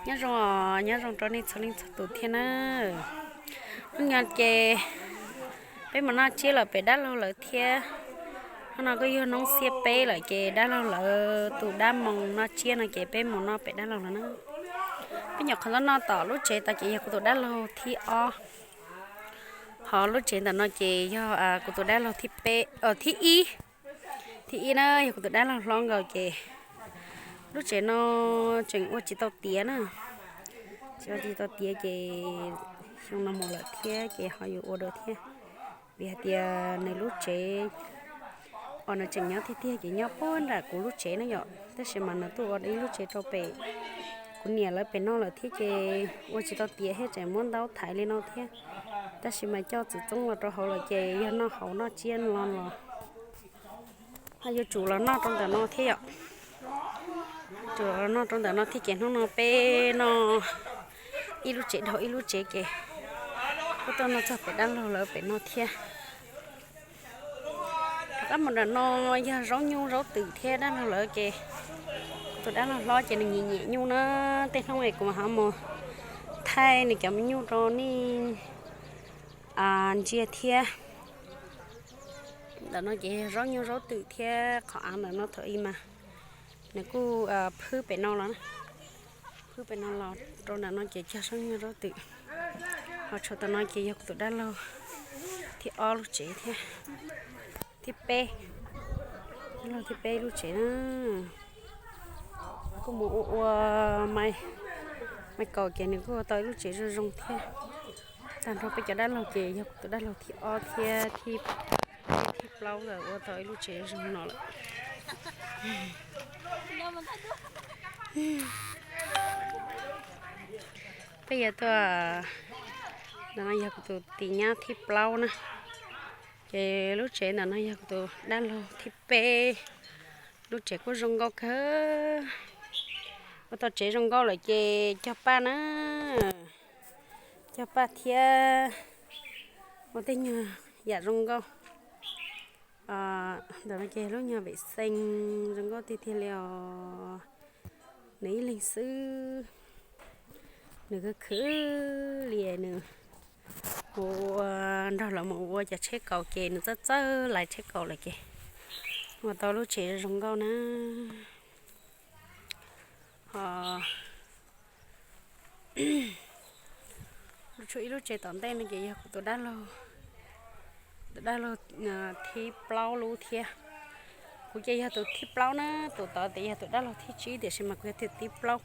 Nyob zoo, nyob zoo rau nej txhua leej txhua tus thiab na. Hnub no ces peb mus noj tsiab lawm pem dab laug lawv thiab. Hnub no kuj yog hnub xiab peb lawm ces dab laug lawv tus dab moo noj tsiab no ces peb mus noj pem dab laug lawv na. Peb nyuam qhuav noj tom lub tsev tod ces yog kuv tus dab laug thib ob, ho lub tsev ntawm no ces yog kuv tus dab laug thib peb, thib ib. Thib ib na yog kuv tus dab laug hlob nkaus ces lub tsev no tseem ua tsis tau tiav na. Tseem ua tsis tau tiav ces xyoo no mus lawm thiab ces ho yuav ua dua thiab. Vim hais tias nws lub tsev uas nws tseem nyob tiag tiag ces nyob puag nram kuv lub tsev na yom, tab sis mas nws tuaj ua ib lub tsev rau pem kuv niam lawv pem no lawm thiab ces ua tsis tau tiav thiab tseem muab ntaub thaiv li no thiab. Tab sis mas coj txiv txoob los rau hauv lawm ces yog noj haus noj tsiab no los ho yuav tsum los noj rau ntawm no thiab yom. Tsum los noj rau ntawm no thiab ces hnub no peb noj ib lub tsev dhau ib lub tsev ces kuj tuaj noj txog pem dab laug lawv pem no thiab. Rov qab mus nram no yog zaub nyuj zaub twm thiab dab laug lawv ces kuv tus dab laug hlob ces nws nyiam nyiam nyuj na. Tej hnub es kuv ho mus thaij nws cov me nyuj rau nej ntsia thiab. Ntawm no ces yog zaub nyuj zaub twm thiab qhov av ntawm no thaum ub mas nws kuj phwb pem no los, phwb pem no los rau nram no ces cog zaub nyuj zaub twm. Ho tshuav tam no ces yog kuv tus dab laug thib ob lub tsev thiab, thib peb, dab laug thib peb lub tsev na. Kuj mus ua ua mai kaus ces nws kuj ua tau ib lub tsev zoo zoo thiab. Tag nrho peb cov dab laug ces yog kuv tus dab laug thib ob thiab thib plaub ua tau ib lub tsev zoo no lawm. Peb yuav tuaj, ntawm no yog kuv tus tis nyab thib plaub na. Ces lub tsev ntawm no yog kuv tus dab laug thib peb. Lub tsev kuj zoo nkauj kawg. Ua tau tsev zoo nkauj lawm ces cog paj na, cog paj thiab ua tej nyuag yam zoo nkauj. Ntawm no ces lub nyuag vem xees zoo nkauj tiag tiag li os. Nws ib leeg xwb, nws khwv khwv li nws mus ua, nrog lawv mus ua cov tsheb kaus ces nws txawj txawj lais tsheb kaus lawm ces ua tau lub tsev zoo nkauj na. Ho tshuav ib lub tsev tom ntej no ces yog kuv tus dab laug, tus dab laug thib plaub lub thiab. Kuv ces yog tus thib plaub na, tus tod ces yog tus dab laug thib tsib tiam sis mas kuv yog tus thib plaub.